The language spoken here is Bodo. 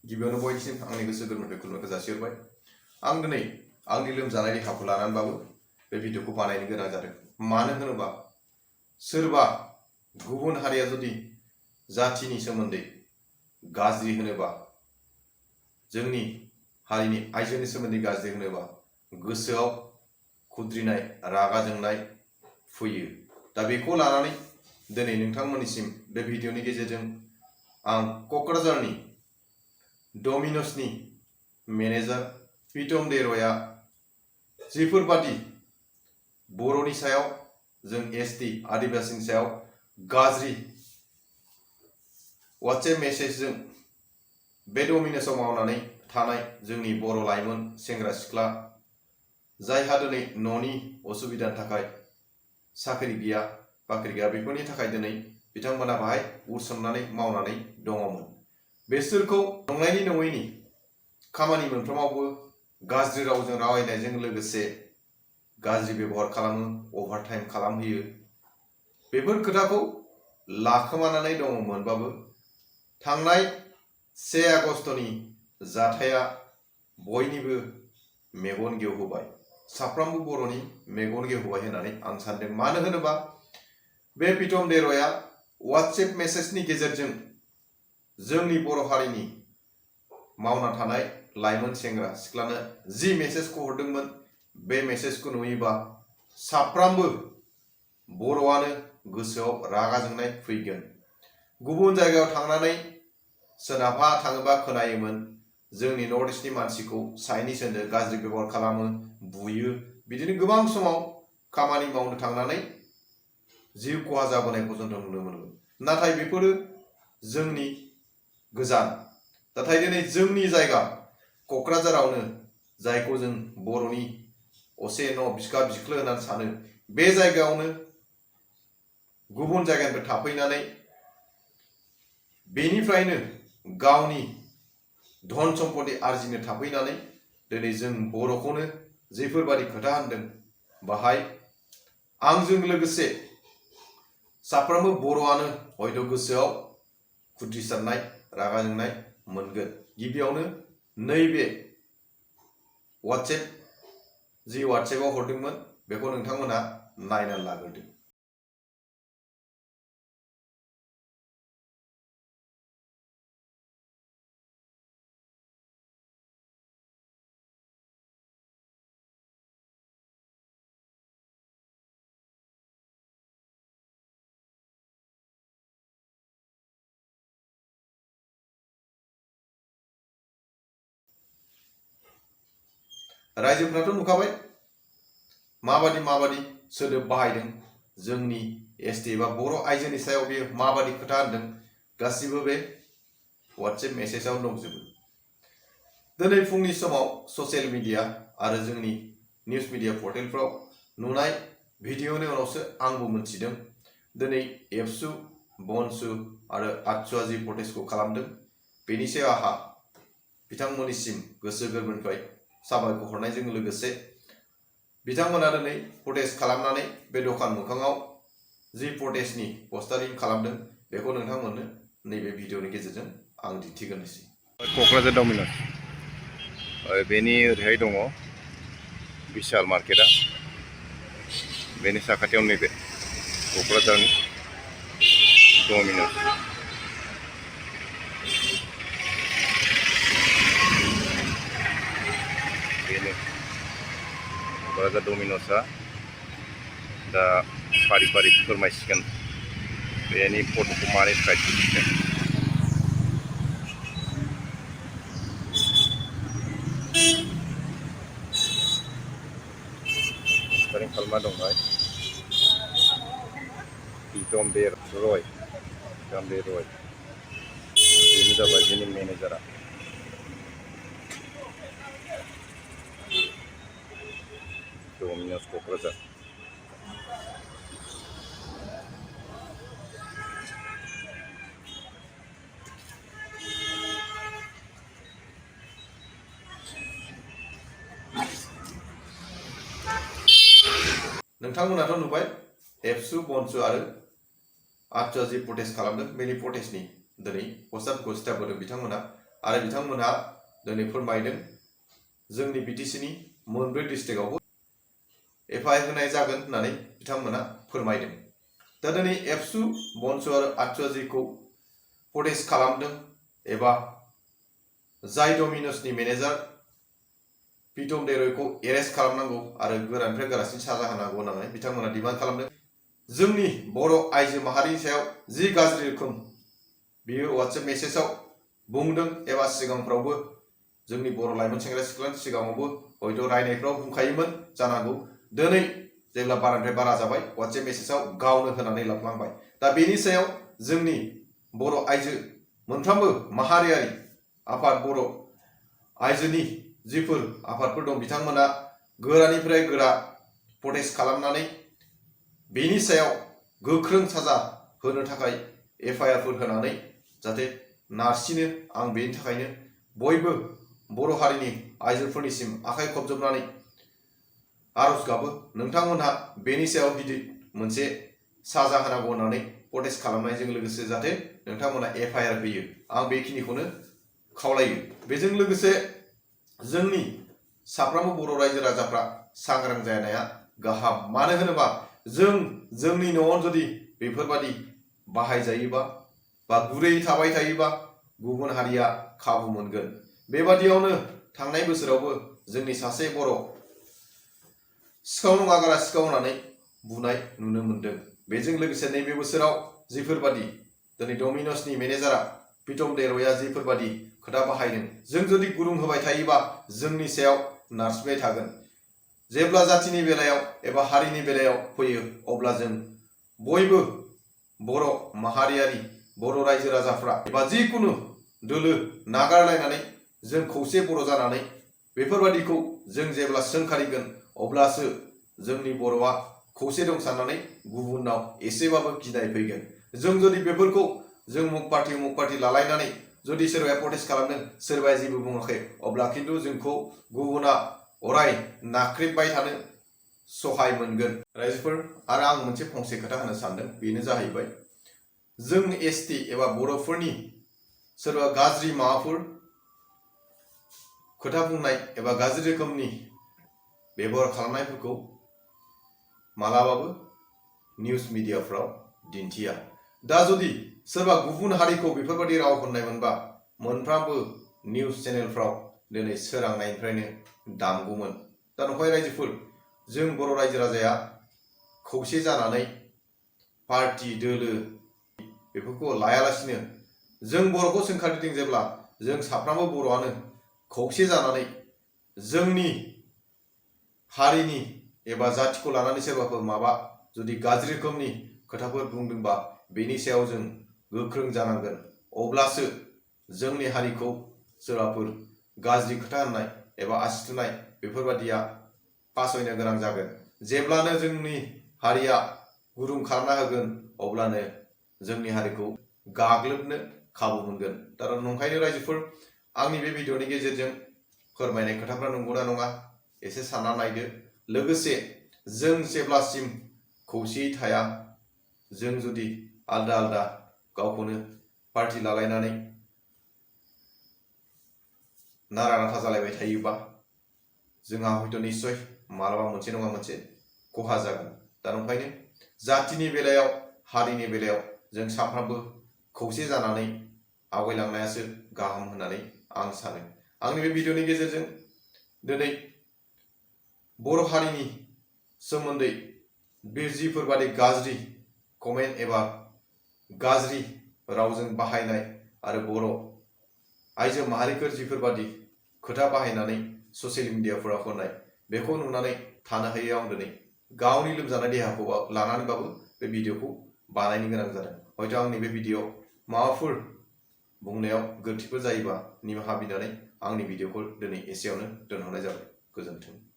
गिबियावनो बयनिसिम आंनि गोसो गोरबोनिफ्राय खुलुमनायखौ जासिहरबाय। आं दिनै आंनि लोमजानाय देहाखौ लानानैबाबो बे भिडिअखौ बानायनो गोनां जादों। मानो होनोबा सोरबा गुबुन हारिया जुदि जातिनि सोमोन्दै गाज्रि होनोबा, जोंनि हारिनि आइजोनि सोमोन्दै गाज्रि होनोबा गोसोआव खुद्रिनाय रागा जोंनाय फैयो। दा बेखौ लानानै दिनै नोंथांमोननिसिम बे भिडिअनि गेजेरजों आं क'क्राझारनि डमिन'सनि मेनेजार प्रीतम दे रयआ जिफोरबादि बर'नि सायाव जों एसटि आदिबासिनि सायाव गाज्रि वाट्सएप मेसेजजों बे डमिन'सआव मावनानै थानाय जोंनि बर' लाइमोन सेंग्रा सिख्ला जायहा दिनै न'नि असुबिदानि थाखाय साख्रि गैया बाख्रि गैया, बेफोरनि थाखाय दिनै बिथांमोना बाहाय उरसोमनानै मावनानै दङमोन। बेसोरखौ नंनायनि नङैनि खामानि मोनफ्रोमावबो गाज्रि रावजों रायनायजों लोगोसे गाज्रि बेबहार खालामो, अभारटाइम खालामहोयो। बेफोर खोथाखौ लाखोमानानै दङमोनबाबो थांनाय 1 आगस्टनि जाथाया बयनिबो मेगन गेवहोबाय, साफ्रोमबो बर'नि मेगन गेवहोबाय होननानै आं सानदों। मानो होनोबा बे प्रीतम दे रयआ वाट्सएप मेसेजनि गेजेरजों जोंनि बर' हारिनि मावना थानाय लाइमोन सेंग्रा सिख्लानो जि मेसेजखौ हरदोंमोन, बे मेसेजखौ नुयोबा साफ्रोमबो बर'आनो गोसोआव रागा जोंनाय फैगोन। गुबुन जायगायाव थांनानै सोनाबहा थाङोबा खोनायोमोन जोंनि नर्थ इस्टनि मानसिखौ चाइनिस होनो, गाज्रि बेबहार खालामो, बुयो। बिदिनो गोबां समाव खामानि मावनो थांनानै जिउ खहा जाबोनायखौ जों नुनो मोनोमोन। नाथाय बेफोरो जोंनि गोजान। नाथाय दिनै जोंनि जायगा क'क्राझारावनो, जायखौ जों बर'नि असे न' बिखा बिख्लो होननानै सानो, बे जायगायावनो गुबुन जायगानिफ्राय थाफैनानै बेनिफ्रायनो गावनि धन सम्पति आरजिनो थाफैनानै दिनै जों बर'खौनो जेफोरबादि खोथा होनदों, बाहाय आंजों लोगोसे साफ्रोमबो बर'आनो हयथ' गोसोआव खुद्रिसारनाय रागा जोंनाय मोनगोन। गिबियावनो नैबे वाट्सएपआव हरदोंमोन, बेखौ नोंथांमोना नायनानै लाग्रोदो। रायजोफ्राथ' नुखाबाय माबादि सोदोब बाहायदों, जोंनि एसटि एबा बर' आइजोनि सायाव बेयो माबादि खोथा होनदों, गासिबो बे वाट्सएप मेसेजाव दंजोबो। दिनै फुंनि समाव ससियेल मिडिया आरो जोंनि निउज मिडिया पर्टेलफ्राव नुनाय भिडिअनि उनावसो आंबो मोनथिदों दिनै एबसु, बनसु आरो आचुआ जि प्रटेस्टखौ खालामदों, बेनि सायाव आंहा बिथांमोननिसिम गोसो गोरबोनिफ्राय साबायखर हरनायजों लोगोसे बिथांमोना दिनै प्रटेस्ट खालामनानै बे दखान मोखाङाव जि प्रटेस्टनि पस्टारिं खालामदों, बेखौ नोंथांमोननो नैबे भिडिअनि गेजेरजों आं दिन्थिग्रोनोसै। क'क्राझार डमिन'स, बेनि ओरैहाय दङ बिशाल मार्केटआ, बेनि साखाथियाव नैबे क'क्राझारनि डमिन'स। बेनो क'क्राझार डमिन'सआ दा फारि फारि फोरमायसिगोन बेनि फट'खौ मारै थाखाय दिन्थिदों। खालामना दंबाय प्रीतम दे रय, बेनो जाबाय बेनि मेनेजारा। डमिन'स क'क्राझार। नोंथांमोनाथ' नुबाय एबसु, बनसु आरो आचुआ जि प्रटेस्ट खालामदों, बेनि प्रटेस्टनि दिनै पस्टारखौ स्टाफ होदों बिथांमोना। आरो बिथांमोनहा दिनै फोरमायदों जोंनि BTCनि मोनब्रै डिस्ट्रिक्टआवबो FIR होनाय जागोन होननानै बिथांमोना फोरमायदों। दा दिनै एबसु बनसु आरो आचुवाजिखौ प्रटेस्ट खालामदों एबा जाय डमिनसनि मेनेजार प्रीतम देरयखौ एरेस्ट खालामनांगौ आरो गोरानिफ्राय गोरासिन साजा होनांगौ होननानै बिथांमोना डिमान्ड खालामदों। जोंनि बर' आइजो माहारिनि सायाव जि गाज्रि रोखोम बियो WhatsApp मेसेजाव बुंदों एबा सिगांफ्रावबो जोंनि बर' लाइमोन सेंग्रा सिख्लानि सिगाङावबो हयथ' रायनायफ्राव बुंखायोमोन जानांगौ। दिनै जेब्ला बारानिफ्राय बारा जाबाय WhatsApp मेसेजाव गावनो होनानै लाफ्लांबाय। दा बेनि सायाव जोंनि बर' आइजो मोनफ्रोमबो माहारियारि आफाद बर' आइजोनि जिफोर आफादफोर दं बिथांमोना गोरानिफ्राय गोरा प्रटेस्ट खालामनानै बेनि सायाव गोख्रों साजा होनो थाखाय FIR फोर होनानै जाहाथे नारसिनो। आं बेनि थाखायनो बयबो बर' हारिनि आइजोफोरनिसिम आखाइ खबजबनानै आरज गाबो नोंथांमोनहा बेनि सायाव गिदिर मोनसे साजा होनांगौ होननानै प्रटेस्ट खालामनायजों लोगोसे जाहाथे नोंथांमोना FIR होयो। आं बेखिनिखौनो खावलायो। बेजों लोगोसे जोंनि साफ्रोमबो बर' रायजो राजाफ्रा सांग्रां जानाया गाहाम। मानो होनोबा जोंनि न'आव जुदि बेफोरबादि बाहायजायोबा बा गुरै थाबाय थायोबा गुबुन हारिया खाबु मोनगोन। बेबादियावनो थांनाय बोसोरावबो जोंनि सासे बर' सिखाव नङा गारा सिखाव होननानै बुनाय नुनो मोनदों। बेजों लोगोसे नैबे बोसोराव जिफोरबादि दिनै डमिनसनि मेनेजारा प्रीतम देरयआ जिफोरबादि खोथा बाहायदों जों जुदि गुरुं होबाय थायोबा जोंनि सायाव नारसिनबाय थागोन। जेब्ला जातिनि बेलायाव एबा हारिनि बेलायाव फैयो अब्ला जों बयबो बर' माहारियारि बर' रायजो राजाफ्रा एबा जिकुनु दोलो नागारलायनानै जों खौसे बर' जानानै बेफोरबादिखौ जों जेब्ला सोंखारिगोन अब्लासो जोंनि बर'आ खौसे दं साननानै गुबुनाव एसेबाबो गिनाय फैगोन। जों जुदि बेफोरखौ जों मुख पार्टी लालायनानै जुदि सोरबाया प्रटेस्ट खालामदों सोरबाया जेबो बुङाखै अब्ला खिन्थु जोंखौ गुबुना अराय नाख्रेबबाय थानो सहाय मोनगोन। रायजोफोर आरो आं मोनसे फंसे खोथा होनो सानदों बेनो जाहैबाय जों ST एबा बर'फोरनि सोरबा गाज्रि माबाफोर खोथा बुंनाय एबा गाज्रि रोखोमनि बेबहार खालामनायफोरखौ मालाबाबो निउज मिडियाफ्राव दिन्थिया। दा जुदि सोरबा गुबुन हारिखौ बेफोरबादि राव होननाय मोनबा मोनफ्रोमबो निउज चेनेलफ्राव दिनै सोरांनायनिफ्रायनो दामगौमोन। दा नंखाय रायजोफोर जों बर' रायजो राजाया खौसे जानानै पार्टी दोलो बेफोरखौ लायालासिनो जों बर'खौ सोंखारिदों जेब्ला जों साफ्रोमबो बर'आनो खौसे जानानै जोंनि हारिनि एबा जातिखौ लानानै सोरबाफोर माबा जुदि गाज्रि रोखोमनि खोथाफोर बुंदोंबा बेनि सायाव जों गोख्रों जानांगोन। अब्लासो जोंनि हारिखौ सोरबाफोर गाज्रि खोथा होननाय एबा आसि थुनाय बेफोरबादिया फासयनो गोनां जागोन। जेब्लानो जोंनि हारिया गुरुं खालामना होगोन अब्लानो जोंनि हारिखौ गाग्लोबनो खाबु मोनगोन। दा नंखायनो रायजोफोर आंनि बे भिडिअनि गेजेरजों फोरमायनाय खोथाफ्रा नंगौना नङा एसे सानना नायदो। लोगोसे जों जेब्लासिम खौसेयै थाया जों जुदि आलदा आलदा गावखौनो पार्टी लालायनानै नारा नाथा जालायबाय थायोबा जोंहा हयथ' निस्सय मालाबा मोनसे नङा मोनसे खहा जागोन। दा नंखायनो जातिनि बेलायाव हारिनि बेलायाव जों साफ्रोमबो खौसे जानानै आवगायलांनायासो गाहाम होननानै आं सानो। आंनि बे भिडिअनि गेजेरजों दिनै बर' हारिनि सोमोन्दै बे जिफोरबादि गाज्रि कमेन्ट एबा गाज्रि रावजों बाहायनाय आरो बर' आइजो माहारिफोर जिफोरबादि खोथा बाहायनानै ससियेल मिडियाफोराव होनाय बेखौ नुनानै थानो हायै आं दिनै गावनि लोमजानाय देहाखौ लानानैबाबो बे भिडिअखौ बानायनो गोनां जादों। हयथ' आंनि बे भिडिअ माबाफोर बुंनायाव गोरोन्थिफोर जायोबा निमाहा बिनानै आंनि भिडिअखौ दिनै एसेयावनो दोनहरनाय जाबाय। गोजोन्थों।